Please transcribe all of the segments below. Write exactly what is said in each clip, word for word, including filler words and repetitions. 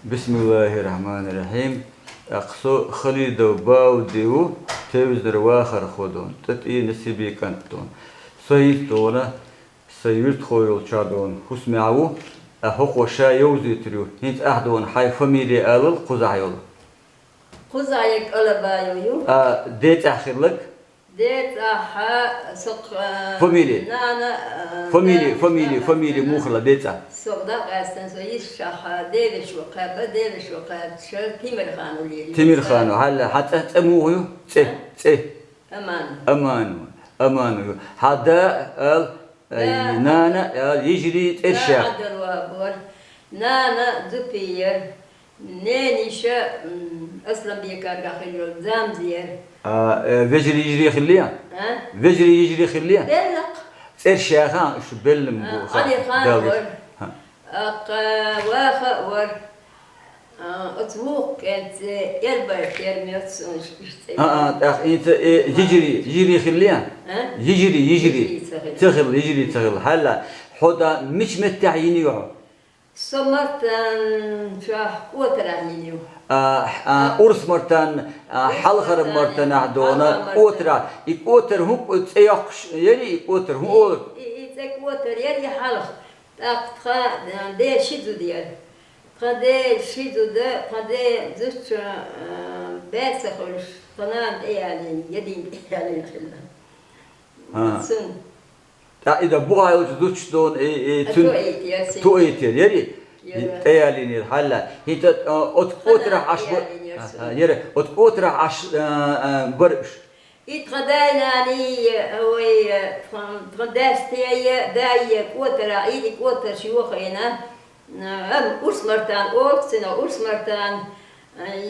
Бисмиллахир-рахманир-рахим. ТӀаккха со Халидов Бауди ву, Тевзара вахархо дона, ТӀатӀи Насиби кӀант дона. Со йист дона, са юьртахо йолча дона, хӀусамехь ву, а хӀокхо ша йовзуьйтур ю. ХӀинца ахь дона хьайн фамилия алал кхузахь йолу. Кхузахь я Калабаев ю. А, децӀахь хилларг? ДецӀахь, со кх-, Фамилия. Нана, а, Фамилия, да, фамилия, да, фамилия да. Муха хилла децӀахь? Со дӀакъаьстина, со йисачахь, девешо кхаба, девешо кхаьбча, Тимирханов лелийна. Тимирханов, хьалла, хьан цӀе, цӀе муха ю? ЦӀе, А? цӀе. Аман. Аман, Аман ю. Хьан да ал, Да. Ай, нана, а, йижарий цӀераш яха. Да, Хьадарова бора. Нана Зупия. Ненийша, м, Асланбекарга хилла йолу Замзия. А, э, вежарий йижарий хиллий? А? Вежарий йижарий хиллий? Беллакх. ЦӀераш яха, уьш беллам А, бу, Ӏалихан Дала вара. ХӀа. Аккха Ваха вара. А, оцу вукху кӀентан цӀе Эльбарт яра моьтту суна, иштта цӀе. А, а, тӀаккха хӀинца, э, йижарий, йижарий хиллий? А? Йижарий, йижарий. Йижарий ца хилла. Ца хилла, йижарий ца хилла. Хьалла, хьо да мича меттехь йина ю хьо? Со Мартан чохь кӀотарахь йина ю. А, а, Урс Мартан, а, Урс хьалхара Мартан, Мартанахь дона, хьалхара Мартан. КӀотарахь. И кӀотар хӀун цӀе йоккхуш яри, и кӀотар хӀун олу? И, и, и цӀе кӀотар яри хьалха. ТӀаккха тхан, а, ден ши зуда яра. Тхан ден ши зуда, тхан ден зудчун, а, баьццахуьлуш, тхан нана тӀеялийна, ядийна тӀеялийна хилла. ХӀа. Цунна. ТӀаккха и дан бухахь йолчу зудчун дона, и, и, А, цуьнан тоъийтира, сий. Тоъийтира, яри? Яра. ТӀеялийна яра, хьалла. ХӀинца, а, оцу кӀотарахь Ӏаш ба-, Тхан нана тӀеялийна яра а, цунна. а, яра, оцу кӀотарахь Ӏаш, а, а, бара уьш. И тхан дай-наний, вай, тхан, тхан дас тӀе, дай кӀотарахь, и кӀотарш йохийна, ам, Урс Мартан олу цунах, Урс Мартан,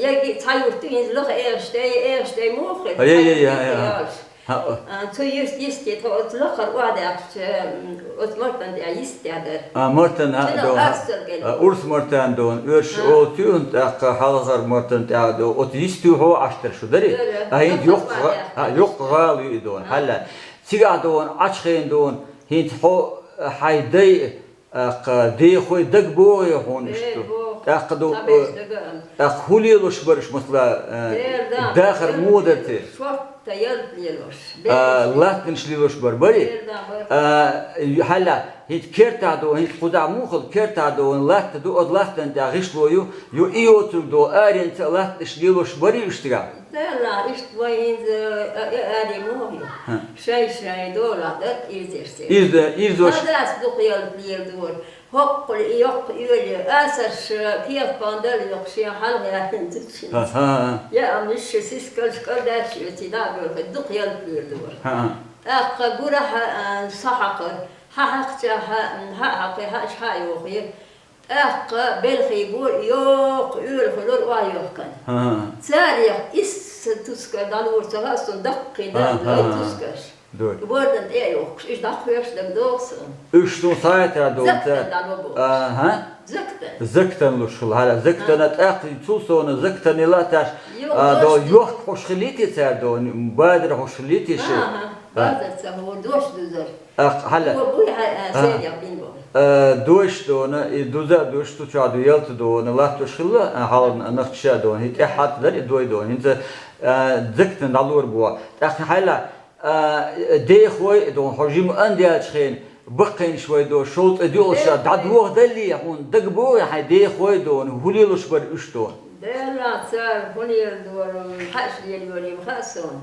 яги цхьа юрт ю, хӀинца лаха эгӀаш тӀе, эгӀаш тӀе муха хир, Ай, ай, ай, цхьа юрт ай, ю ай. ялаш. ХӀаъ. А, цу юьртан йисте тхо оцу лахара охьадаккхича, м, оцу Мартан тӀехь йист тӀехь дара. А, Мартан, хӀаъ, Цуьнан дона, хӀаъ. Астаргал. А, Урс Мартан дона, оьрша А. олу цуьнан, тӀаккха хьалхара Мартан тӀехь дона, оцу йистехь хьо Ӏаш дара шу, дарий? Дара. А, хӀинца Даккха йоккха гӀа-, бахьа а, яхаш. йоккха гӀала ю и дона, А. хьалла. Цигахь дона, Ӏачхена дона, хӀинца хьо, хьайн дай, тӀаккха дехой дага богӀий хьуна Э, иштта? богӀу. ТӀаккха ду-, Цхьаберш дага ам. тӀаккха хӀун лелош бара уьш, масала, э, Дера, да, дахар муха дара те? Шорт Та ялта лелош, А, бераш. латтанаш лелош бар, бари? Берда бар. А, ю-, хьалла, хӀинца кертахь ду, хӀинца кхузахь муха хилла, кертахь ду, латта ду, оцу латтана тӀехь гӀишло ю, ю и йоцург ду, аренца а латтанаш лелош бари уьш цигахь? Далла, иштта вай хӀинца, а, а, аре муха ю. ХӀа. Шай-шай долахь дара, ирзерш. Ирза-, ирзош. Хадас дукха ялта леладора. ХӀоккхул и йоккха оьле, асарш, кехат-кхондал йоккха шен хьалха яьхна зудчуьнца. Ха-ха. Я ам йиш ши сискалш кӀалдаьрш оьций дӀа а боьлхий, дукха ялта леладора. Ха-ха. ТӀаккха гурахь, а, схьахьакхара, хьахьаькхча, хьа, хьа а хьакхий, хьа а йохий. ТӀаккха белхий бора, йоккха оьла хуьлура охьайохкана. Ха-ха. Царех исс тускар дӀалора ца хаьа суна, даккхий Ха-ха. дара тускарш. Дой. Вордан тӀе а йохкуш, уьш дӀакхоьхуш дагадогӀу суна. Уьш суна схьаэтта догӀу Закатан ца. дӀалур бу. Аха. Закатан. Закатан луш хилла, хьала, закатана А. тӀаккха цул сона закатан и латаш, Йо, а, до дош ду. йохк хьуш хилийти цара до, базар хьуш хилийти ши. Аха, А. базар ца хӀор, дош дузар. Ах, хьала. Хо буй хьа, а, А. серия бин бу. А, дош дона, и дуза дош ту ча ду ялта дона, латтуш хилла, а, хьала нахча дона, и тӀе хьат дар, и дой дона. ХӀинца, а, закатан дӀалур бу. ТӀаккха хьала, А, дехой, дон, хьо жима ан даьлча хен, баккхийнаш вай до, шовзткъе доьалгӀа ша, дӀадохадалле, хьуна дагабогӀий хьайн дехой, дон, хӀун лелуш бара уьш, дон? Делахь цара хӀун леладора, хьаъаш лелайора, ма хаьа суна.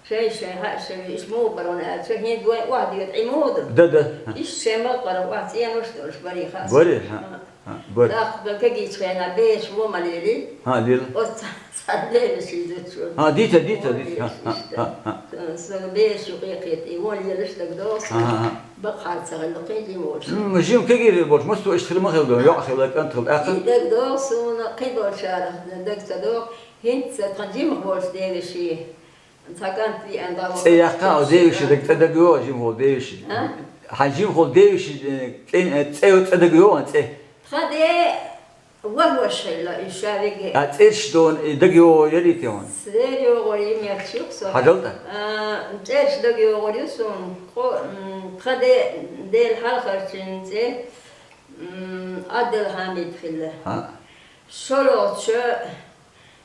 Шайн-шайн хьаъаш, иш муха бара ван аьлча, хӀинца вайн охьадоьду, Ӏи муха ду? Да, да. Иш шайн махкара охьа цӀенош долуш барий хаьа суна. Барий, хьа. ХӀа, бара. ТӀаккха кегийчу хенахь бераш вон ма лелий. ХӀа, лела. Оцу цхьа лелаш иза чу. ХӀа, дита, дита, Вон дита. лелаш ХӀа, иштта. хӀа, хӀа. Сан бераш юкъе кхета, и вон лелаш дагадогӀу ХӀа, хӀа, суна. хӀа. Бакъ хьаца хилла, кхин жима волуш. М, жима кегийра болуш, массо а иштта хир ма хилла, йоӀ хилла, кӀант хилла, тӀаккха. И дагадогӀу суна, кхин долчарах дага ца догӀу, хӀинца тхан жимах волчу девеший. Цхьа кӀант веана дӀа вахара. ЦӀе яккха, о, девеши, даг цӀе дага йогӀу, жимахула девеши. А? Хьан жимахула девеши, э, кӀен-, э, цӀе, цӀе дага йогӀу, цӀе? Тхан де варваш хилла, и ша веге. А цӀерш дона, и дага йогӀу яри те ван? Цер йогӀу, и мех чух со. Хьажалта? А, цӀерш дага йогӀу ю суна. Кхо, м, тхан де, Дела хьалхарчун цӀе, м, Ӏабдулхьамид хилла. ХӀа. ШолгӀача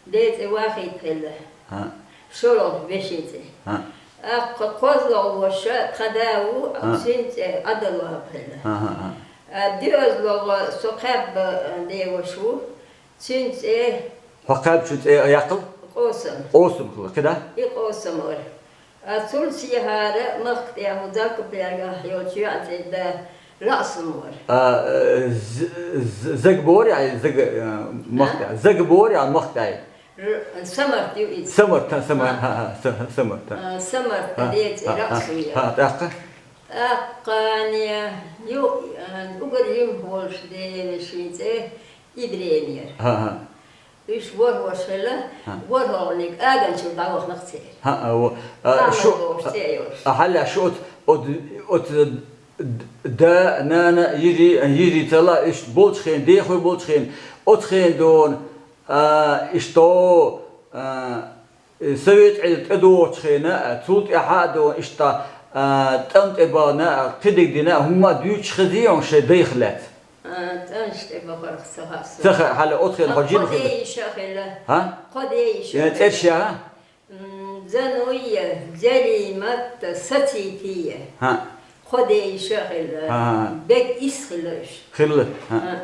ден цӀи Вахит хилла. ХӀаъ. ШолгӀача вешин цӀи. ХӀаъ. ТӀаккха кхозлагӀа воша тха да ву, ХӀаъ. Цуьнан цӀи Ӏадалвахьаб хилла. ХӀаъ, хӀаъ, хӀаъ. А, доьазлагӀа со кхаьбба ден воша ву, цуьнан цӀи... Хьо кхаьбчун цӀи яккхал? Къосам. Къосам хилла, кхидӀа? И Къосам вара. А цул сехьара махка тӀехьа Закапьяргахь йолчу йоӀан цӀе да Раъсам вара. А, э, з-, з-, Заг бора, яй, Заг, э, махка тӀехьа. А? Заг бора, яй, махка тӀехьа. Р-, Самарт ю иза. Самарт, а, Самарт, а, хӀаъ, хӀаъ, Са-, Самарт, а. Самарт, а, ден цӀи Раъсам яра. ХӀаъ, тӀаккха? ТӀаккха ю, э, угар жимахь волуш ден вешин цӀи Ибрем яра. ХӀаъ, хӀаъ. Уьш ворхӀ ваша хилла, ХӀаъ. ВорхӀалгӀаниг аганчуьра дӀавахана церан. ХӀаъ, во. А, Ахьмад шу-, бохуш цӀе йолуш. А, хьалха шу оцу, оцу, оцу д-, да, нана, йижи, йижи ца ла, уьш болчу хенахь, дехой болчу хенахь, оцу хенахь дона, а, иштта, а, Э, совет Ӏедал тӀедогӀучу хенахь, цул тӀаьхьа а дона иштта, а, тӀам тӀе бахана, а, кхидиг дина, хӀумма а дуьйцуш хезий хьуна шайн дайх лаьцна? А, тӀамаш тӀе бахарх ца хаьа суна. Ца хаьа, хьалха оцу хенахь хьо жима хилла. Кхо ден йиша хилла. ХӀаъ? Кхо ден йиша хилла. Э, цӀерш яхьа? М, Зануя, Залимат, Сацития. ХӀаъ. Кхо ден йиша хилла. ХӀаъ. Бег исс хилла уьш. Хилла. ХӀаъ. ХӀаъ.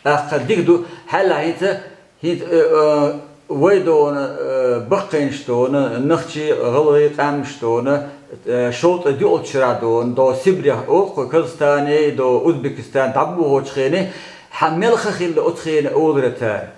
ТӀаккха дика ду, хьалха хӀинца ХӀинца, э, э, вай дона, э, баккхийнаш дона, нахчий, гӀалгӀай къаьмнаш дона, э, шовзткъе диъалгӀачу шарахь дона, до Сибрех олу-кх, Казахстане, до Узбекистане дӀабохочу хене, хьан мелха хилла оцу хене олура цара?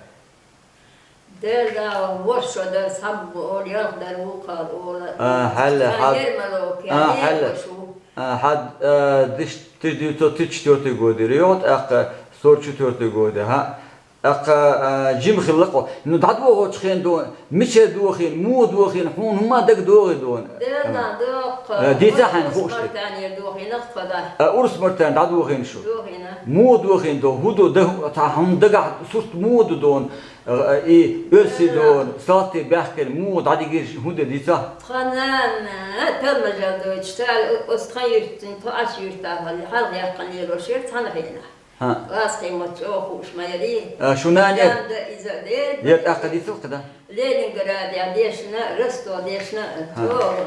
Дела дагӀо, ворхӀ шо дара, цхьаббо олу, ялх дара, вукхара олу. А, хьалла, хьан хьад-, гермалоки, а, хьалла. Лепаш ву. А, хьад-, а, диш-, тысяча девятьсот тридцать четвёртый год дира, йо, тӀаккха сорок четвёртый год, хӀаъ. ТӀаккха, а, жима хилла-кх. Ну, дӀадохочу хен дона, мичара дохийна, муха дохийна, хьуна хӀумма дага догӀий дона? Дена доккха. А, дийца хьайна хууш дерг. Урус-Мартанера дохийна-кх тхо да. А, Урус-Мартан дӀадохийна шу? Дохийна. Муха дохийна дона? ХӀун ду, да, хӀу-, та хьуна дагахь сурт муха ду дона? А, и оьрси дона, салти баьхкина, муха дӀадигира, хӀун де дийца? Тхан нана, талмажал дойтуш, цара оцу тхан юьртан, тхо Ӏаш юьртахь, хьалха яьккхина лелош яра цхьана хенахь. ХӀаъ. ГӀазкхийн мотт чӀогӀа хууш ма ярий. А, шу нана яра? Дам да иза дер. Я тӀаккха дийцал-кх да? Ленинградехь дешна, Ростове дешна, ХӀаъ. ЧӀогӀа,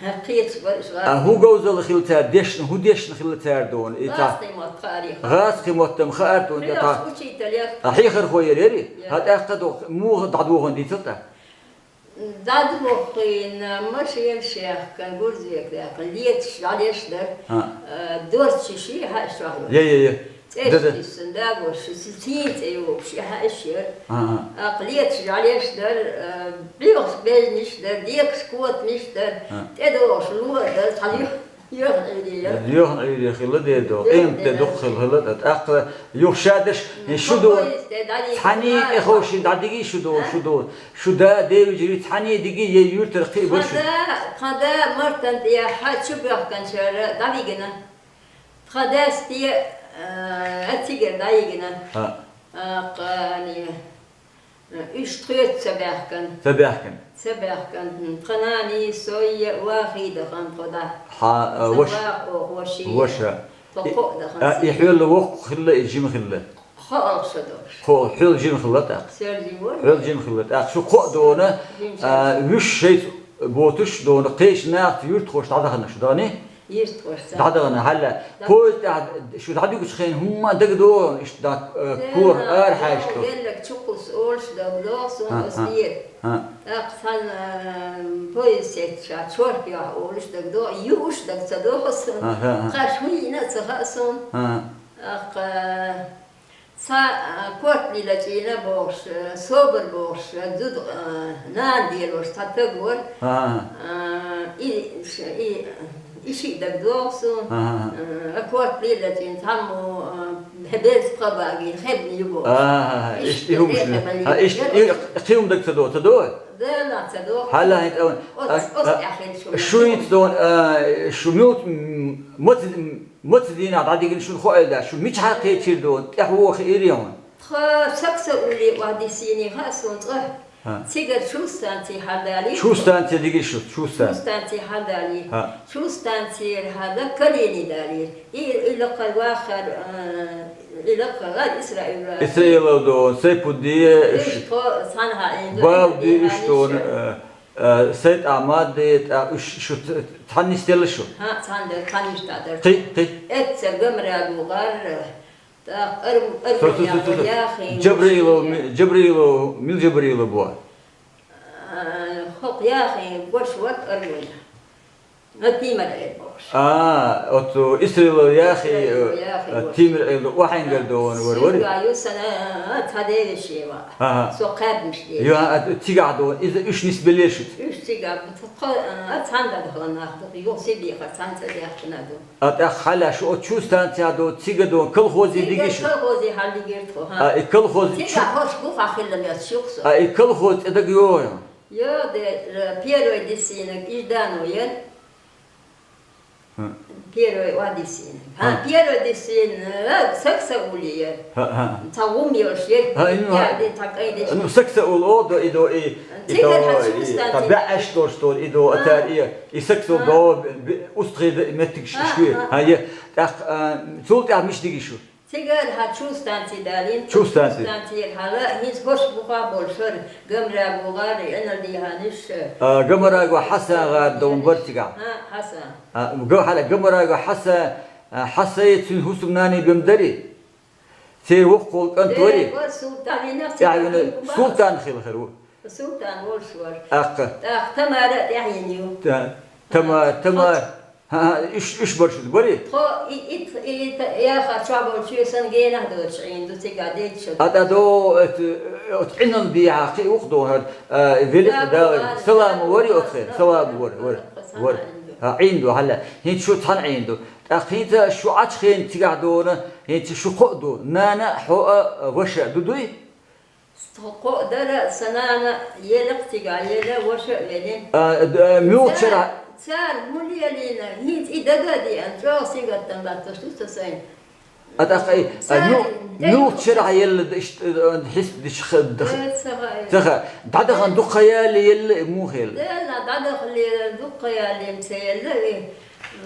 а, кхеташ бара уьш гӀазкхийн. А хӀун говзалла хилла цара дешна, хӀун дешна хилла цара дона? И цхьа... ГӀазкхийн мотт хаарий. ГӀазкхийн мотт-м хаар дона, я тхьа... Хьоьгахь учитель яра. А хьехархо яра, яри? Яра. ХӀаъ, тӀаккха доху, муха дӀадохийна дийцал тӀаккха? ДӀадохийна, машенаш яьккхина, грузовик яьккхина, леташ дӀалеш дара. ХӀаъ. Э, дорцаш ши хьаьш чохь йолуш. Я, я, я. ЦӀераш... Да, да. Тиссина, дагош, шу сийна цӀе йогуш, и хьаьш яра. ХӀаъ, хӀаъ. ТӀаккха леташ дӀалеш дара, э, бӀоьхуш бежнаш дара, декаш котамаш дара, хӀаъ, тӀедогӀуш ло а дара, цхьа юьхь-, юьхь Ӏуьйре яра. Юьхь Ӏуьйре хилла дера догӀу. Юьхь Ӏуьйре. Къематде дукха хилла хилла тӀаккха. Юха ша деш, м, и шу ду. Поездде дӀадигина. Цхьаьний тӀеховшийна дӀадигий шу ду, а? Шу ду. Шу да девижри цхьаьний диги, е юьртара кхин а бара шу? Тхан да, тхан да Мартан тӀехьа чу боьхканчара дӀавигина. Тхан дас те, а, цигара дӀайигина. ХӀаъ. А, кхани, а, уьш тхоьца ца баьхкина. Ца баьхкина. Ца баьхкина. Тхан наний, сой, Вахидах хан тхо да. Хьан, а, сан ваша, ваха оха, ваша. Ваша. Тхо кхоъ дахана. А, и хьоьлла воккха хилла, и жима хилла? КхоалгӀа шо долуш. Кхо-, хьоьлла жима хилла тӀаккха? Сер жима вара. Хьоьлла жима хилла тӀаккха. Шу кхоъ дона, жима шо, а, вуьш шайца ботуш дона, кхечу нахаца юьртахошца дӀадахана шу, даханий? Юьртахошца. ДӀадахана, хьалла. Да. Поезд тӀехь шу дӀадуьгучу хенахь хӀумма дага догӀу, иштта дӀа, а, кора ара хьаьжча. Веллаг чукхус олуш дага догӀу суна, а, оцу, а, тӀера. А. ТӀаккха цхьана, а, поезд сетташ, чорпа йохь олуш дага догӀу, юуш дага ца догӀу суна. А, а, а. Кхаш хӀун йина а ца хаьа суна. А. ТӀаккха, Цхьа, а, корта лила чӀийна бохуш, а, собар бохуш, а, зуда, а, нана делош цхьа таг вара. Ага. А, и, ш-, и, и шиъ дага догӀу суна. Ага. А, корта лила чӀийна цхьаммо, а, берза пха багийна хебна ю бохуш. Ага, иштта, иштта и хӀумаш. Ха, иштта, и кхин хӀума дага ца догӀу, ца догӀу? Дела ца догӀу. Хьалла хӀинца, а, оц-, а, оцу а, тӀехь хилла шу. Шу хӀинца дона, а, шу муьлт, м, маца, м, Маца дийнахь дӀадигина шуна хоуьйтуш дац, шу мичахьа кхечира ду, тӀаьхьо хиира хьуна? Тхо Саксо-Улле охьадиссийний хаьа суна цӀа. ХӀаъ. Цигара чу станци хьалдалийра. Чу станци дигира шу, чу станци. Чу станци хьалдалийра. ХӀаъ. Чу станцера хьалда Калини далийра. И, и лакхара вахар, а, Исраилов дон, Сайпудди, Бавди, уьш дон, СайтӀамадди, тӀаккха уьш шу цхьанна нисделла шу? Кхин, кхин. Эцца Гамрагу гӀар, тӀаккха Ар-, Аргун яхар, Джабраилов, Джабраилов, мил Джабраилов бу? ХӀокху яхин гуш вара Аргун. Тимир Ӏел бохуш. А, оцу Исраилов яхи, Исраилов яхи, э, Тимир Ӏел, охьайнгара догӀун вара, вара? Сига ю сана, а, цхьа девешева. Ага. Со кхаьбнаш де. Ю, а, цигахь догӀун, иза уьш нисбеллера шуьца? Уьш цигахь, тхо, а, цхьана дагахь нах ду, юха сибеха цхьана ца дехкина ду. А тӀаккха хьала шу оцу чу станцехь догӀун, цига догӀун, колхозе дигиш? Колхозе хьалдигира тхо, ха. А, и колхоз чу- Цига хӀорш бу хьан хилла мел шух со. А, и колхоз тӀе дага йогӀу? Йо, де, э, первый дисинаг Иждано яр. Хм. Первый ва дисинаг. Хм. А, первый дисинаг, э, Саксаули яр. Хм, хм. Цхьа гӀум йолуш яр. Хм, ну, я, де, цхьа кӀайн деш. Ну, Саксаул о, до, и до, и, и Цигара до, хьан и, шух ста станци тӀе баьӀаш долуш долу, и до, а, атар, и, и Саксаул до, б-, б-, устхи д-, меттиг ш-, хм, шуьйра. Хм. Хм, я. ТӀаккха, а, цул тӀаьхьа мича диги шу? Цигара хьан чу станци далийна, чу станци. Чу станци яр хьала, хӀинца хӀорш бухахь болуш хӀара, Гамрагу гӀар, Эналдихьаниш. А, Гамрагу Хьасан гӀар догӀун бара цигахь? Хьа, Хьасан. А, га-, хьала Гамрагу Хьасан, а, Хьасай цуьнан хӀусамнани бен дарий? Церан воккхалла кӀант варий? Вара Султан, вина ТӀаьхьа вина Султан хила хир ву. Султан волуш вара. ТӀаккха. ТӀаккха Тамара а тӀаьхьа йина ю. Та-, Тамара, Тамара. ХӀа, хӀа, уьш, уьш бара шуьца, барий? Тхо и, и, и, и, та-, яха чохь болчу сан генахь доцуш Ӏийна ду, цига дечу. А тӀа до, эт, оцу Ӏинал дехьа кхин а ву-кх дохьур, а, великъ да, Салама варий оцу хенахь? Салама вара, вара, вара. ХӀа, Ӏийна ду, хьала. ХӀинца шу цхьаьна Ӏийна ду. ТӀаккха хӀинца шу Ӏачу хенахь цигахь догӀун, хӀинца шу кхоъ ду. Нана, хьо а, ваша а ду дуй? Со кхоъ дара, сан нана елла-кх цигахь, елла, ваша а велла. А, д-, а, муьлхачара? Цара, цара хӀун лелийна, хӀинца и дага а деана, чӀогӀа сингаттам латтош ду со сайн. А тӀаккха и, а, цара муьл-, муьлхачара елла д-, иштта, а, хьисап дича ха-, д-, ца хаьа. Ца хаьа. ДӀадахана дукха ялале елла, и муха елла? Делла, дӀадахале дукха ялале ца елла, и,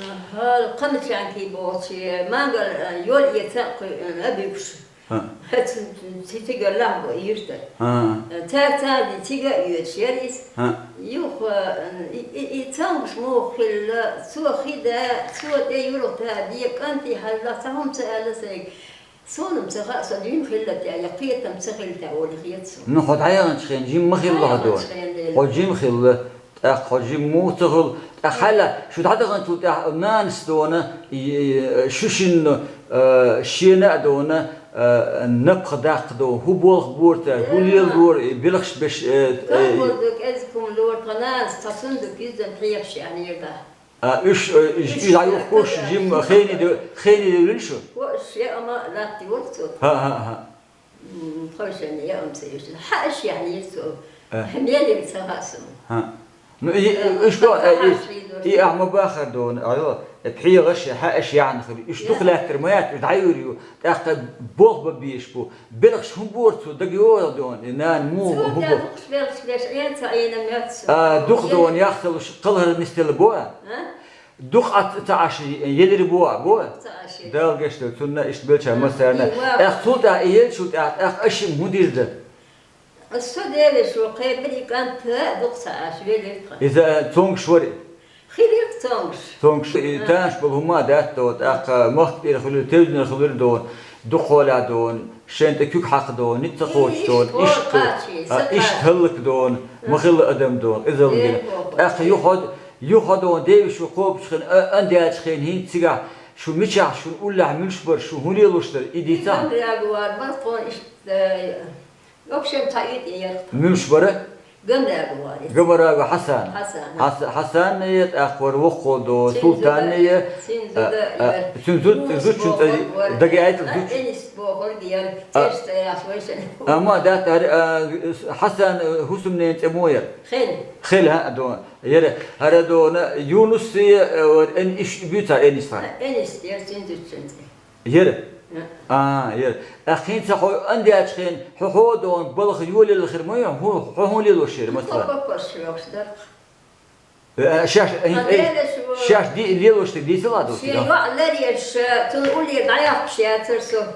а, хьала Кхамачанки бохучу, мангал, а, йол эца а кхуьу, а, буьгуш. ХӀа. Цу-, цу-, цигара лахбо ирта. ХӀа. Цара царна цига а йоьдуш яра иза. ХӀа. Юха, и, и, и цомгуш муха хилла, цо хи да, цо тӀе юргӀа та де, кӀанте хьалла, цхьа хӀума ца аьлла сайга. Суна-м ца хаьа, со жима хилла те, я кхетам ца хилла те, олий хета суна. Ну, хьо дӀаяханчу хенахь жима ма хилла хьо дона. ДӀаяханчу хенахь лела. Хьо жима хилла. ТӀаккха хьо жимма муха ца хуьлу? ТӀаккха хьала, шу дӀадаханчул тӀаьхьа нанас дона, и, и, шу шинна, а, шена а дона, а, напха даккха дона, хӀун болх бора цара, хӀун леладора, и белхаш беш, э, э, Кам бора ду, кӀезиг хӀума лора, тхан нанас цхьа сундук юьззина хьехаш яьхьнера дӀа. А, уьш, э, уьш, уьш дӀаюхкуш, жимма хене де-, хене девлина шу? Хо, уьш яа ма латта йолу цо. ХӀа, хӀа, хӀа. М, тхойшинна яа ма ца юьш. Хьа, уьш яьхьнера цо. Э. Мелира ца хаьа суна. ХӀа. Ну, и, э, уьш до, э, и, и ахь ма бахар дона, айо, э, пхьегӀаш, хьа, уьш яьхьна хир. Уьш дукха лаьттара ма яц, уьш дӀайуьйр ю. ТӀаккха болх бан безаш бу. Белхаш хӀун бора цо, дага йогӀу дона, и нана муха, хӀун бора? Цо дукхаш белхаш беш, Ӏен ца Ӏийна моьтту суна. А, дукха дона, яхсалуш, кхалхар нисделла бу а? А? Дукха а ца Ӏаш елира бу а, бу а? Ца Ӏаш. Дала гечдойла, цунна иштта белча массарна. И, и, ва. ТӀаккха цул тӀаьхьа и елчул тӀаьхьа, тӀаккха аша хӀун дийр дан? Аса со девеш ву, кхебира и кӀант дукха ца Ӏаш велира тхан. Иза цомгуш вара? Хилира цомгуш. Цомгуш, и танаш болу хӀума а дац дона, тӀаккха махка тӀера хуьлура, тевзинера хуьлура дона, дукха хьолехь дона, шен тӀе куьг хьакха дона, ницкъ ца кхочуш дона, иштта, а, иштта хӀаллак дона, ма хилла адам дона, иза гина. ТӀаккха юха, юха дона, девиш ву кхобучу хенахь, а, ан даьллачу хенахь, хӀинца цигахь, шу мичахь, шун уллехь муьлш бара, шу хӀун лелош дара, и дийцахьа? Гамрагу вара, бакъо иштта, Общем, цхьа уьйтӀе яра тхан. Муьлш бара? Гамрагу вара. Гамрагу Хьасан. Хьасан. Хьас-, Хьасанна я, тӀаккха вара воккхо до, Султанна я. Цуьнан зуда а, яра. Цуьнан зуда, зудчун цӀе дагайта зудчун. Энис бохург яра. А. Церш цӀе яхаш вайшина. Амма датта, а, Хьасан, а, хӀусамнен цӀе мо яра? Хел. Хел, хӀа, до. Яра, хӀара дона, Юнус я, а, вара эн-, иш буьйца Энис тхан? Энис яра цуьнан зудчун цӀе. Яра? А. А, яра. ТӀаккха хӀинца хьо ан даьллачу хенахь, хьо хӀо дона балха йолаелла хир ма ю, хьо, хьо хӀун лелош яра, масала? Хьо папаш йохуш дара. Э, шаьш, э, шаьш ди-, лелош дерг дийцал а ду? Шен йоӀ ларъеш, цунна уллера дӀаяккхуш яцара со.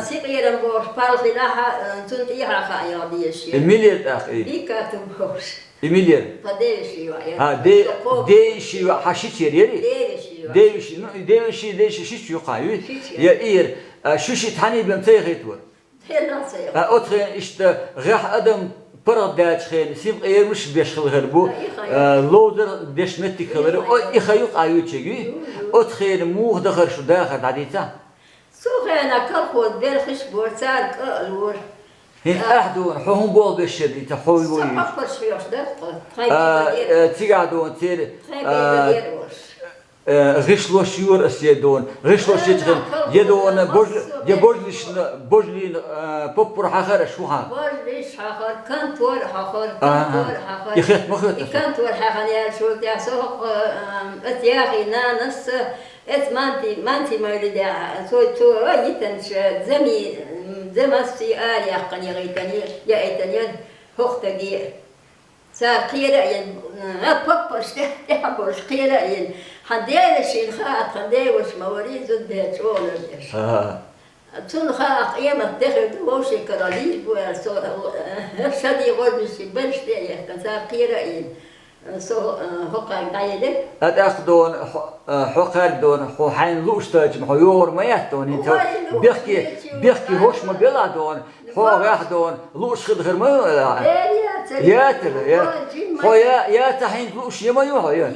Сикъерам бохуш, палхилахьа, цунна тӀехьа хаа йогӀу дезаш. И милер тӀаккха и? Дика тум бохуш. И милер? Тха деваши ваъ яра. А, де-, деваши ваъ, хьан шичер яри? Деваши ваъ. Деваши, ну, и деваши, деваши шича юкъа ю? Шича. Я ир, а, шу ши тхьани бен ца яхийтавар? Хенал ца яхар. А, оцхен иштта гӀехь адам паргӀат даьча хенан, сим къемаш беш хила хир бу, а, и ха ю. А, ловзар деш меттиг хилар, и ха ю. О, и ха юкъа ю чег ю? Ю, ю. Оцхена муха дахар шу дахар дӀадийца? Цу хенахь колхоз белхаш бора, цара кӀа а лора. ХӀинца ахь дуна, хьо хӀун болх беш яра, и та хьо вуй? Со паппарш хьоьхуш дара тхо. Тхайн бегадера. А, цигахь дуна, церан, тхайн а, бегадера волуш. Э, гӀишлош юра ас е дуна. ГӀишлош ечхина, е дуна, бож-, е божлишна, божлина, э, паппур хьахара шу хьан? Божлиш хьахар, контор хьахар, а, контор хьахар. И хет ма хет. И контор хьахана яьлла шу тӀехь со хӀокху, э, ат яхи нанас, Эц манти, манти майли дехьа, цо, цо, ой, йитанча, зами, замасси ара яьккхина яхийтан, яийтан яр, хӀокху таге. Цара кхера а йина, а, паппаш тӀе-, тӀехь болуш кхера а йина. Хьан дела шийна хаа, тхан деваш ма варий, зуда дела чӀогӀа лар деш. Ага. Цунна хаа, къемат де хир ду, вовшийн кара лийр бу аьлла, со, э, шади гӀорнаш ши берш тӀе а яхкан, цара кхера а йина. Со, э, хӀокхаьрга дӀаелира. А тӀаккха дуна, хьо-, э, хьо кхаьрга дуна, хьо хьайна лууш тайча, хьо йогӀур ма яц дуна, хӀинца хьо бехке, бехке хӀорш ма белахь дуна, хьо гӀехь дуна, лууш хила хир ма ю, э, яцара, яцара, я. Хьо я, яца хьайна лууш я ма ю хьо, я.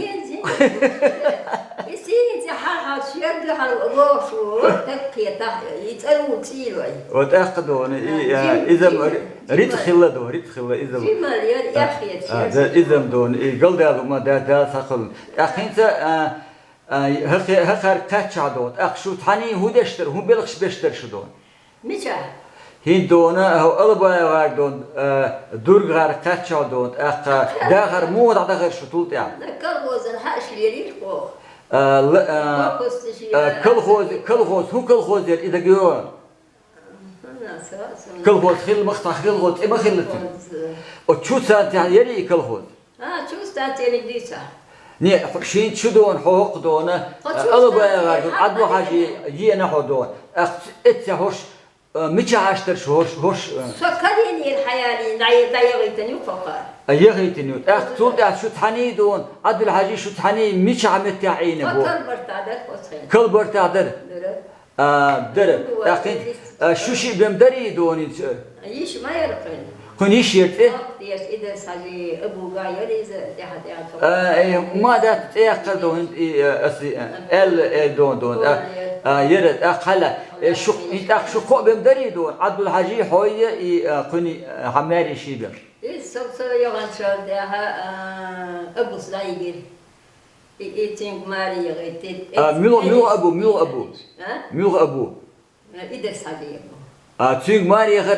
И сийца хьан хьан шерга хьан лошу, так кхетахь, и цӀа ву цӀийрой. Вот тӀаккха дуна, и, э, иза ма ри-, рицкъ хилла ду, рицкъ хилла иза. Жимал яр, а, яхъяц, а, яхъяц. Да, иза ма дуна, и галдала ма да, да, сахал. ТӀаккха хӀинца, а, а, хӀа-, хӀа-, хӀокхаьрга кхаьччахь дуна. ТӀаккха шу тхьаний хӀун деш дара, хӀун белхаш беш дара шу дуна? Мичахь? ХӀинца дуна, хӀо АлбаевгӀаьрга дуна, а, ДурггӀаьрга кхаьччахь дуна, тӀаккха дахар муха дӀадахара шу тул тӀехь? Колхозан хьаъаш лелийра оха. А, л-, а, колхоз, а, колхоз, колхоз, хӀун колхоз яра и дагайо? Колхоз хилла ма-, цхьа колхоз цӀе ма хилла цуьнан. Колхоз. Оцу чу царна тӀехь яра и колхоз? А, чу станцияник дийца. Не, хьо шин чу дуна, хьо хӀокху дуна, хьо чу АлбаевгӀаьрга дуна, станцияник Ӏабдул-Хьажи еана хьо дуна. Ахь эцца хӀорш, а, мичахь Ӏаш дара шу хӀорш, хӀорш, а? Со карийнера хьаялийна, дӀа-, дӀаяхийтина ю кхокхара. А, яхийтина ю. ТӀаккха цул тӀаьхьа шу тхьаний дуна, Ӏабдул-Хьажи шу тхьаний мичахь меттехь Ӏийна бу? Калбартахь дара оцхьа. Калбартахь дара? Дара. А, дара. ТӀаккха хӀинца, а, шу шиъ бен дарий дуна хӀинца? Йиш ма яра кхуьнан. Кхуьнан йиш яра тӀе? Воккха деш, Идарс-Хьажи, Абуга яра иза, тӀаьхьа, тӀаьхьа. А, э, ма дац, цӀе яккхар дуна хӀинца, и, а, ас, и, а, аьлла, э, дуна, дуна. А, а, яра, тӀаккха хьала, э, шу, и тӀаккха шу кхоъ бен дарий дуна? Ӏабдул-Хьажи, хьо я, и, а, кхуьнан, а, хьан маьрий шиъ бен? Иза со, со яханчул тӀаьхьа, а, Абус дӀайигира. И, и цуьнга маре яхийтира. А, муьлха, муьлха Абу, муьлха Абу? А? Муьлха Абу? Идарс-Хьажи Абу. А, цуьнга маре яхар